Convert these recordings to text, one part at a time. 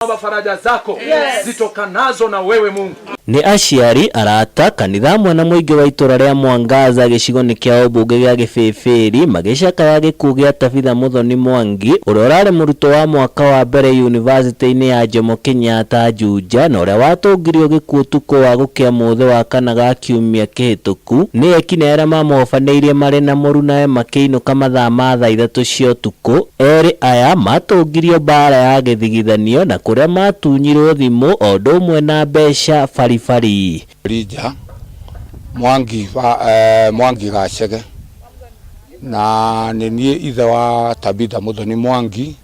Naomba faraja zako zitokanazo na wewe Mungu. Nĩ aciari, arata, kanitha hamwe na mũingĩ wa itũra rĩa Mwangaza gĩcigo-inĩ kĩa ũmbunge gĩa Gĩbĩbĩri magĩcakaya gĩkuũ gĩa Tabitha Muthoni Mwangi ũrĩa ũrarĩ mũrutwo wa mwaka wa mbere yunivasĩtĩ-inĩ ya Jomo Kenyatta Juja na ũrĩa watũngirio gĩkuũ ũtukũ wa gũkĩa mũthĩ wa kana ga kiumia kĩhĩtũku nĩ ekinaĩ arĩa mamũhobanĩirie marĩ na mũrunawe makĩinũka mathaa ma thaa ithatũ cia ũtukũ. Erĩ aya matũngirio mbaara ya gĩthigithanio na kũrĩa matunyirwo thimũ o ũndũ ũmwe na mbeca baribari. Elijah Mwangi, Mwangi Gachege na nĩ niĩ ithe wa Tabitha Muthoni Mwangi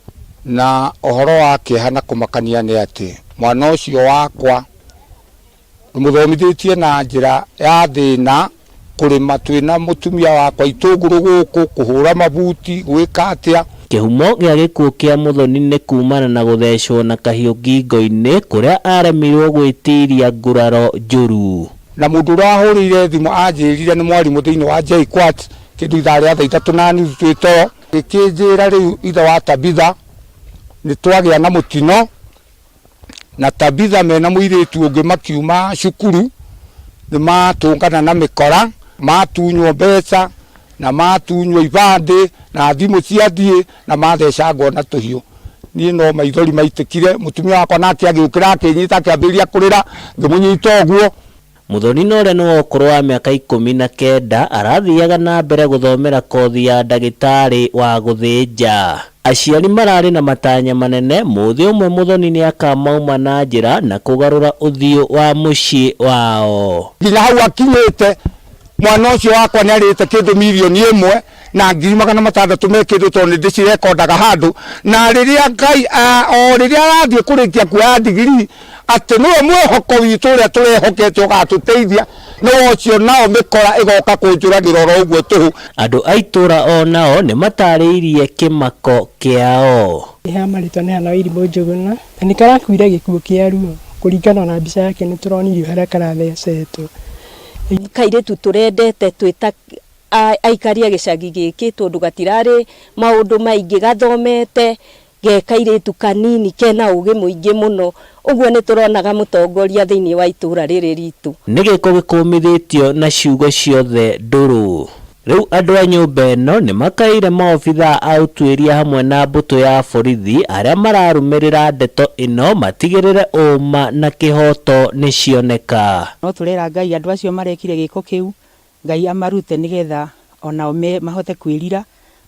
na ũhoro wa kĩeha na kũmakania nĩ atĩ mwana ũcio wakwa Ndĩmũthomithĩtie na njĩra ya thĩna, kũrĩma twĩna mũtumia wakwa itũngũrũ gũkũ, kũhũra mabuti, gwĩka atĩa. Kĩhumo gĩa gĩkuũ kĩa Muthoni nĩ kumana na gũthecwo na kahiũ ngingo-inĩ kũrĩa aremirwo gwĩtiria nguraro njũru. Na mũndũ ũrĩa wahũrĩire thimũ anjĩrire nĩ mwarimũ thĩinĩ wa JKUAT kĩndũ ithaa rĩa thaa ithatũ na nuthu twĩ toro. Gĩkĩnjĩra rĩu ithe wa Tabitha nĩ twagĩa na mũtino na Tabitha mena mũirĩtu ũngĩ makiuma cukuru nĩ matũngana na mĩkora, matunywo mbeca na matunywo ibandĩ na thimũ ciathiĩ na mathecangwo na tũhiũ. Niĩ no maithori maitĩkire, mũtumia wakwa nake agĩũkĩra akĩnyita akĩambĩrĩria kũrĩra, ngĩmũnyita ũguo. Muthoni na ũrĩa nĩ wa ũkũrũ wa mĩaka 19 arathiaga na mbere gũthomera kothi ya ndagĩtarĩ wa gũthĩnja. Aciari mararĩ na matanya manene mũthĩ ũmwe Muthoni nĩakamauma na njĩra na kũgarũra ũthiũ wa mũciĩ wao. Nginya hau akinyĩte, mwana ũcio wakwa nĩ arĩte kĩndũ mirioni ĩmwe na 600,000 me kĩndũ tondũ nĩ ndĩcirekondaga handũ, na rĩrĩa Ngai, o rĩrĩa arathiĩ kũrĩkia kuoya ndigirii, atĩ nĩwe mwĩhoko witũ ũrĩa tũrehokete ũgatũteithia, nĩwe ũcio nao mĩkora ĩgoka kũnjũragĩra oro ũguo tũhũ. Andũ a itũũra o nao nĩ matarĩirie kĩmako kĩao. Ha marĩtwa nĩ Hannah Wairimu Njũgũna, na nĩ karakuire gĩkuũ kĩa ruo kũringana na mbica yake nĩ tũronirio harĩa karathecetwo. Kairĩtu tũrendete twĩ ta aikari a gĩcagi gĩkĩ tondũ gatirarĩ maũndũ maingĩ, gathomete ge kairĩtu kanini kena ũgĩ mũingĩ mũno, ũguo nĩ tũronaga mũtongoria thĩinĩ wa itũra rĩrĩ ritũ. Nĩ gĩko gĩkũmithĩtio na ciugo ciothe ndũrũ. Rĩu andũ a nyũmba ĩno nĩ makaĩire maobithaa a ũtuĩria hamwe na mbũtũ ya borithi arĩa mararũmĩrĩra ndeto ĩno matigĩrĩre ũma na kĩhoto nĩcioneka. No tũrera Ngai andũ acio marekire gĩko kĩu Ngai amarute nĩ getha o nao mahote kwĩrira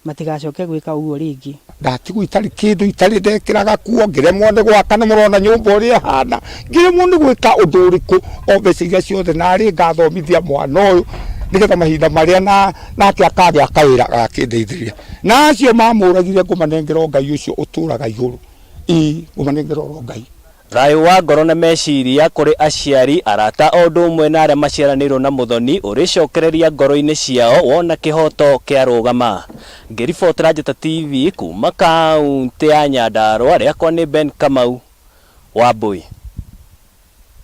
matigacoke gwĩka ũguo rĩngĩ. Ndatigwo itarĩ kĩndũ, itarĩ ndekĩra gakuo, ngĩremwo nĩ gwaka, nĩ mũrona nyũmba ũrĩa ĩhana, ngĩremwo nĩ gwĩka ũndũ ũrĩkũ, o mbeca iria ciothe narĩ ngathomithia mwana ũyũ, nĩgetha mahinda marĩa nake akagĩa kawĩra agakĩndeithĩrĩria. Na acio mamũragire ngũmanengera o Ngai ũcio ũtũraga igũrũ, ĩĩ ngũmanengera oro Ngai. Thayũ wa ngoro na meciria kũrĩ aciari, arata o ũndũ ũmwe na arĩa maciaranĩirwo na Mũthoni ũrĩcokereria ngoro-inĩ ciao wona kĩhoto kĩarũgama. Ngĩribotera Njata TV kuma kauntĩ ya Nyandarua, rĩakwa nĩ Ben Kamau wa Mbui.